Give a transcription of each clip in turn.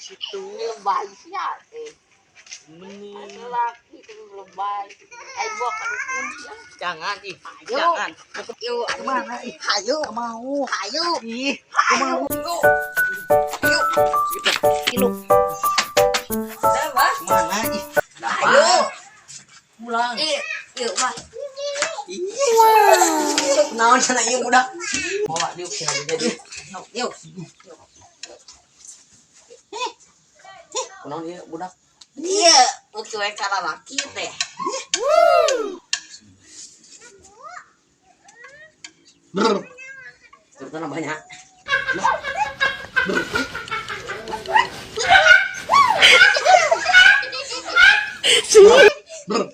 Situ. Lebay siya eh. Meni. Laki itu lebay. Ayo bawa ke dukun sia. Jangan ih. Ayo. Jangan. Yuk, Kemana? Ih, ayo, mau. ayo. Ih, Ayo. Ayo. Kilo. Sama. kemana? Ih, Ayo. Pulang. Ih, yuk, Pak. ih. Naon cenah ieu budak? Bawa diuk sih jadi. Yuk. Kunaon ieu budak? Iya, oke we kana laki teh. Brr. Ceritanya banyak. Brr.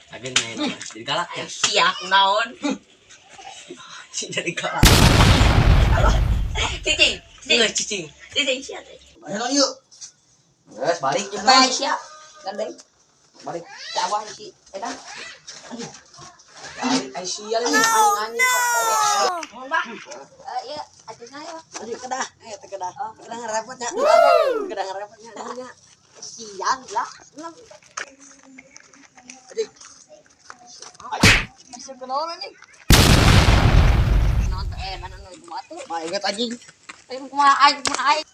Agen main jadi galak ya. Sia naon? Jadi galak. Cicing, cicing, Nggak cicing. cicing sia teh. Ayo yuk. Guys, balik yuk. Bye sia. Gandeng. Balik. Cawang si eta. Balik. Ai sial ini anjing anjing. Mohon, Pak. Eh, iya, atisna ya. Aduh, kedah. Eh, teu kedah. Kedah ngerepotnya. Kedah ngerepotnya. Nya. Siang lah. Aduh. Masuk ke naon anjing? Naon teh mana nu kumaha tuh? Mah inget anjing. Ayo kumaha aing kumaha aing.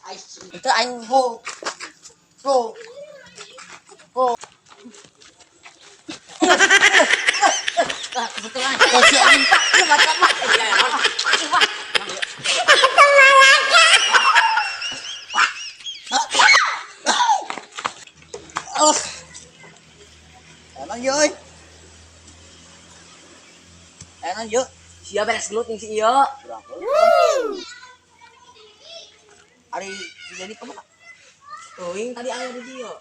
Aing itu aing Ho. Ho. Ho. Ah, kebetulan. Kasih anjing. Pak, ieu baca Pak. Ih, Pak. Awas. Enak yuk, euy. Enak yuk. Sia beres gelut nih si ieu. Ari si Jenny kemana? Teuing tadi aya di dieu.